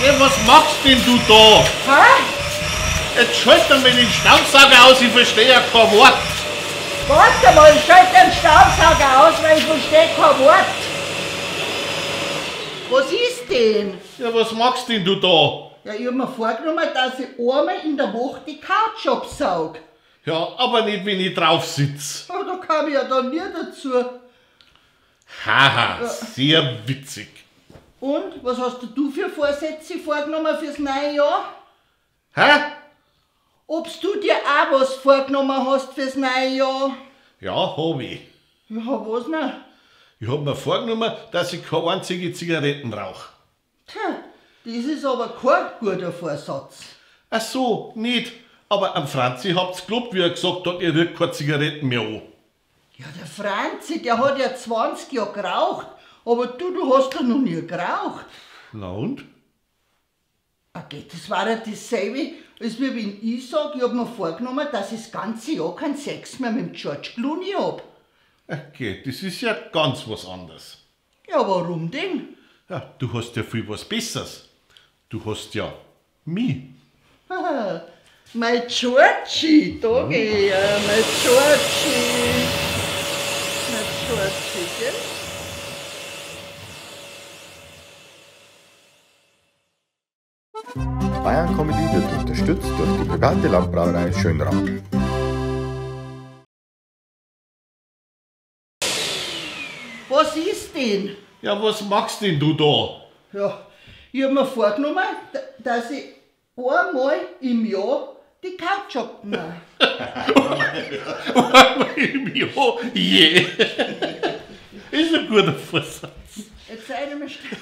Ja, was machst denn du da? Hä? Jetzt schalt einmal den Staubsauger aus, ich verstehe ja kein Wort. Warte mal, ich schalte den Staubsauger aus, weil ich verstehe kein Wort. Was ist denn? Ja, was machst denn du da? Ja, ich hab mir vorgenommen, dass ich einmal in der Woche die Couch absaug. Ja, aber nicht, wenn ich drauf sitz. Oh, da kam ich ja dann nie dazu. Haha, ja. Sehr witzig. Und, was hast du für Vorsätze vorgenommen fürs neue Jahr? Hä? Ob's du dir auch was vorgenommen hast fürs neue Jahr? Ja, hab ich. Ja, was denn? Ich hab mir vorgenommen, dass ich keine einzige Zigaretten rauche. Tja, das ist aber kein guter Vorsatz. Ach so, nicht. Aber am Franzi habt's gelobt, wie er gesagt hat, er rührt keine Zigaretten mehr an. Ja, der Franzi, der hat ja 20 Jahre geraucht. Aber du hast ja noch nie geraucht. Na und? Okay, das war ja dasselbe, als wie wenn ich sag, ich hab mir vorgenommen, dass ich das ganze Jahr keinen Sex mehr mit dem George Clooney hab. Okay, das ist ja ganz was anderes. Ja, warum denn? Ja, du hast ja viel was Besseres. Du hast ja mich. Mein Georgie, da geh ich ja, mein Georgie. Mein Georgie, gell? Bayern Comedy wird unterstützt durch die private Landbrauerei Schönrath. Was ist denn? Ja, was machst denn du da? Ja, ich hab mir vorgenommen, dass ich einmal im Jahr die Couch abnehme. Einmal im Jahr? Je. Yeah. Ist ein guter Vorsatz. Jetzt sei ich mir still.